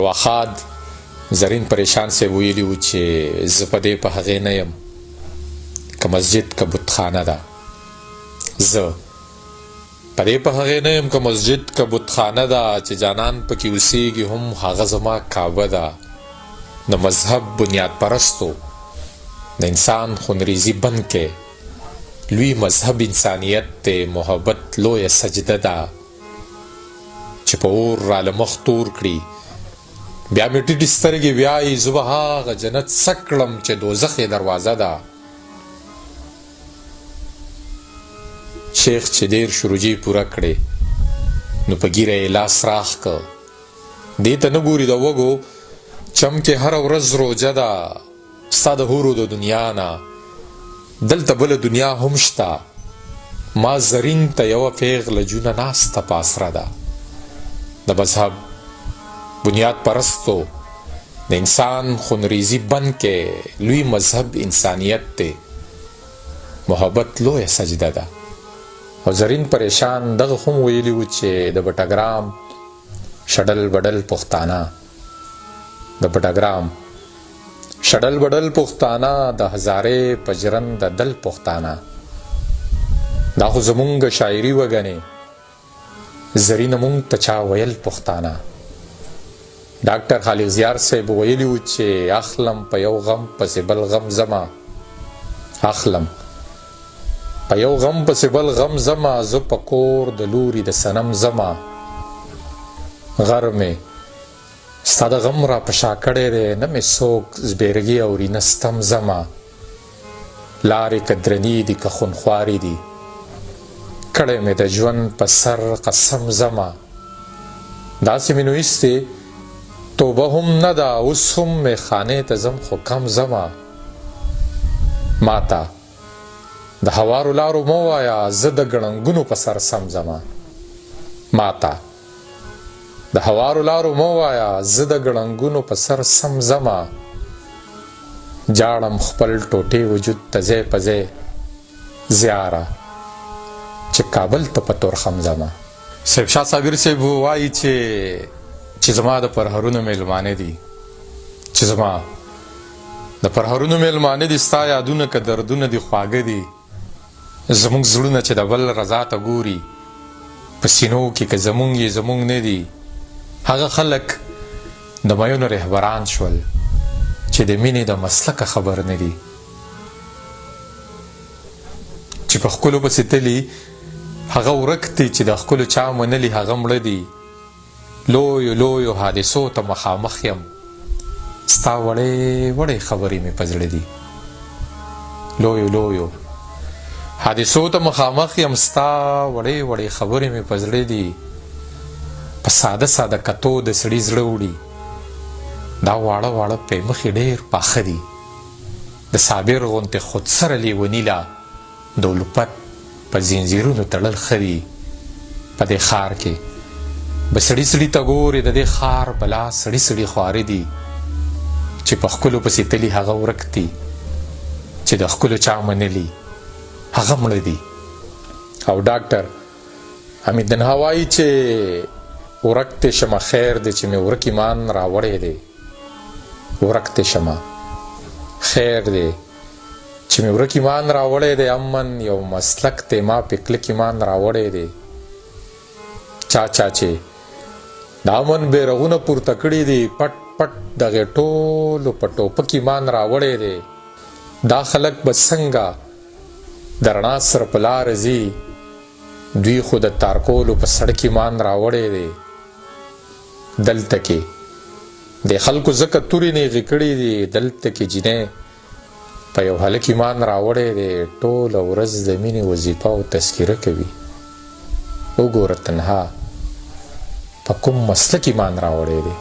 ارواښاد زرین پریشان صیب ویلي وو چې زه په دې په هغې نه یم که مسجد که بتخانه ده. زه په دې په هغې نه یم که مسجد که بتخانه ده چې جانان پکې اوسیږي هم هغه زما کعبه ده. د مذهب بنیاد پرستو د انسان خونریزي بند کړئ. لوی مذهب انسانیت دی محبت لویه سجده ده. چې په اور راله مخ تور کړي بیا مې ټیټې سترګې ویایي زه به هغه جنت څه کړم چې دوزخ یې دروازه ده. شیخ چې 30 روژې پوره کړې نو په ږیره یې لاس راښکه، دې ته نه ګوري د وږو چم کې هره ورځ روژه ده. ستا د حورو د دنیا نه دلته بله دنیا هم شته، ما زرین ته یوه پیغله جونه ناسته په اسره ده. د مذهب بنیاد پرستو د انسان خونریزي بند کې لوی مذهب انسانیت دی، محبت لویه سجده ده. او زرین پریشان دغه هم ویلي وو چې د بټګرام شډل بډل پښتانه د بټګرام شډل بډل پښتانه د هزارې په ژرنده دل پښتانه دا خو زمونږ شاعري وګنې زرینه مونږ ته چا ویل پښتانه. ډاکټر خالق زیار صاحب ویلي وو چې اخلم په یو غم پسې بل غم زما، اخلم په یو غم پسې بل غم زما، زه په کور د لوري د صنم زما، غر مې ستا د غم را په شا کړی دی، نه مې څوک زبېرګی اوري نه ستم زما، لارې که درنې دي که خونخوارې دي، کړی مې د ژوند په سر قسم زما، داسې مې نو ایستې توبه هم نه ده، اوس هم مې خانې ته ځم خو کم زما، ماته د هوارو لارو مه وایه، زه د ګړنګونو په سر سم ځمه، ماته د هوارو لارو مه وایه، زه د ګړنګونو په سر سم ځمه، جاړم خپل ټوټې وجود ته ځای په ځای زیاره چې کابل ته په تورخم ځمه. صاحب شاه صابر صاحب وایي چې چې زما د پرهرونو میلمانه دي، چې زما د پرهرونو میلمانه دي، ستا یادونه که دردونه دي خواږه دي، زموږ زړونه چې د بل رضا ته ګوري په سینو کې که زموږ یې زموږ نه دي، هغه خلک د میونو رهبران شول چې د مینې د مسلکه خبر نه دي، چې په ښکلو پسې تلي هغه ورک دي، چې د ښکلو چا منلي هغه مړه دي، لویو لویو حادثو ته مخامخ یم، ستا وړې وړې خبرې مې په زړه دي، لویو لویو حادثو ته مخامخ یم، ستا وړې وړې خبرې مې په زړه دي، په ساده ساده کتو د سړي زړه وړي، دا واړه واړه پیمخې ډېر پاخه دي، د صابر غوندې خودسره لیوني لا د الفت په زنځیرونو تړل ښه دي، په دې ښار کې به سړي سړي ته ګورې، د دې ښار بلا سړي سړي خواره دي، چې په ښکلو پسې تلي هغه ورک دي، چې د ښکلو چا منلي هغه مړه دي. او ډاکټر حمید تنها وایي چې ورک دې شمه خیر دی چې مې ورک ایمان راوړی دی، ورک دې شمه خیر دی چې مې ورک ایمان راوړی دی، امن یو مسلک دی ما پې کلک ایمان راوړی دی، چا چا چې د امن بیرغونه پورته کړي دي، پټ پټ دغې ټولو په ټوپک ایمان راوړی دی، دا خلک به څنګه د رڼا سره په لاره ځي، دوی خو د تارکولو په سړک ایمان راوړی دی، دلته کې د خلکو ځکه تورې نیغې کړې دي، دلته کې جینۍ په یو هلک ایمان راوړی دی، ټوله ورځ د مینې وظیفه او تذکره کوي، وګوره تنها په کوم مسلک ایمان راوړی دی.